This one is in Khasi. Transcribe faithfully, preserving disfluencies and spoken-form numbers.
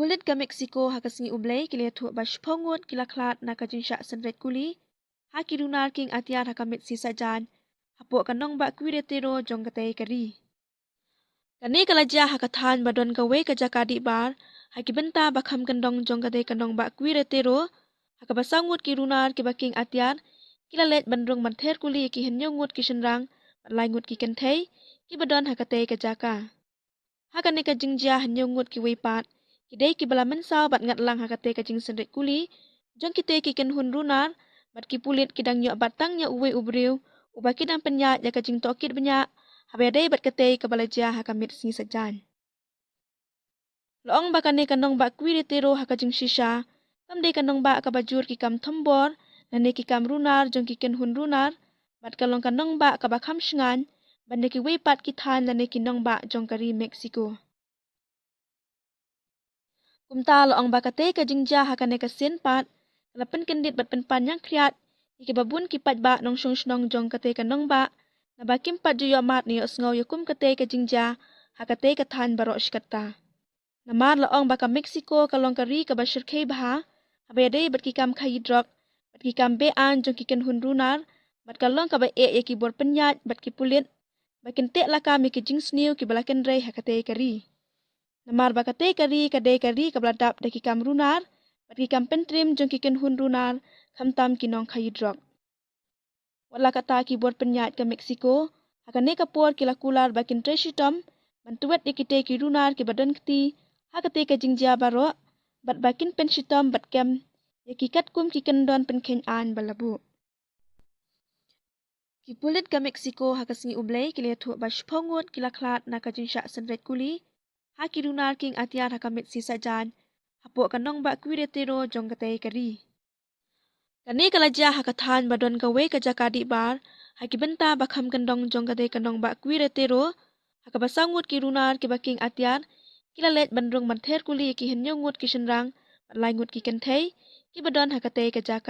Pulit ka Mexico ha ka sngi U Blei ki la ïathuh ba shiphew ngut ki la khlad na ka jingshah synreit kuli ha ki runar kieng atiar ha ka Mid-sngi Saitjaiñ hapoh ka nongbah Querétaro jong katei ka ri. Kane ka la jia ha ka thaiñ ba don kawei ka jaka dih bar ha ki bynta ba kham kyndong jong katei ka nongbah Querétaro, ha kaba saw ngut ki runar kiba kieng atiar ki la leit ban rung ban ther kuli ïa ki hynñiew ngut ki shynrang bad lai ngut ki kynthei kiba don ha katei ka jaka. Ha kane ka jingjia, hynñiew ngut kiwei pat ki dei kiba la mynsaw bad ngat lang ha katei ka jingsynreit kuli jong kitei ki kynhun runar, bad ki pulit ki dang ïoh bat tang ïa uwei u briew uba ki dang pynïaid ïa ka jingtohkit bniah haba ïadei bad katei kaba la jia ha ka Mid-sngi Saitjaiñ. La ong ba kane ka nongbah Querétaro ha ka jingshisha kam dei ka nongbah kaba jur ki kam thombor lane ki kam runar jong ki kynhun runar, bad ka long ka nongbah kaba kham shngaiñ ban ïa kiwei pat ki thaiñ lane ki nongbah jong ka ri Mexico. Kumta la ong ba katei ka jingjia ha kane ka sien pat ka la pynkyndit bad pynpaniang khriat ïa kiba bun ki paidbah nongshong shnong jong katei ka nongbah, naba kim pat ju ïohmad ne ïohsngew ïa kum katei ka jingjia ha katei ka thaiñ baroh shi katta. Namar la ong ba ka Mexico ka long ka ri kaba shyrkhei bha haba ïadei bad ki kam khaïi drok bad ki kam be-aiñ jong ki kynhun runar, bad ka long kaba eh ïa ki bor pynïaid bad ki pulit ba kin teh lakam ïa ki jingsniew kiba la kynrei ha katei ka ri. Namar ba katei ka ri ka dei ka ri kaba la dap da ki kam runar bad ki kam pyntriem jong ki kynhun runar, khamtam ki nongkhaïi drok. Wat la katta, ki bor pynïaid ka Mexico ha kane ka por ki la kular ba kin trei shitom ban tuwet ïa kitei ki runar kiba don kti ha katei ka jingjia baroh, bad ba kin pynshitom bad kem ïa ki katkum ki kyndon pynkheiñ aiñ ba la buh. Ki pulit ka Mexico ha ka sngi U Blei ki la ïathuh ba shiphew ngut ki la khlad na ka jingshah synreit kuli ha ki runar kieng atiar ha ka Mid-sngi Saitjaiñ hapoh ka nongbah Querétaro jong katei ka ri. Kane ka la jia ha ka thaiñ ba don kawei ka jaka dih bar ha ki bynta ba kham kyndong jong katei ka nongbah Querétaro, ha kaba saw ngut ki runar kiba kieng atiar ki la leit ban rung ban ther kuli ïa ki hynñiew ngut ki shynrang bad lai ngut ki kynthei kiba don ha katei ka jaka.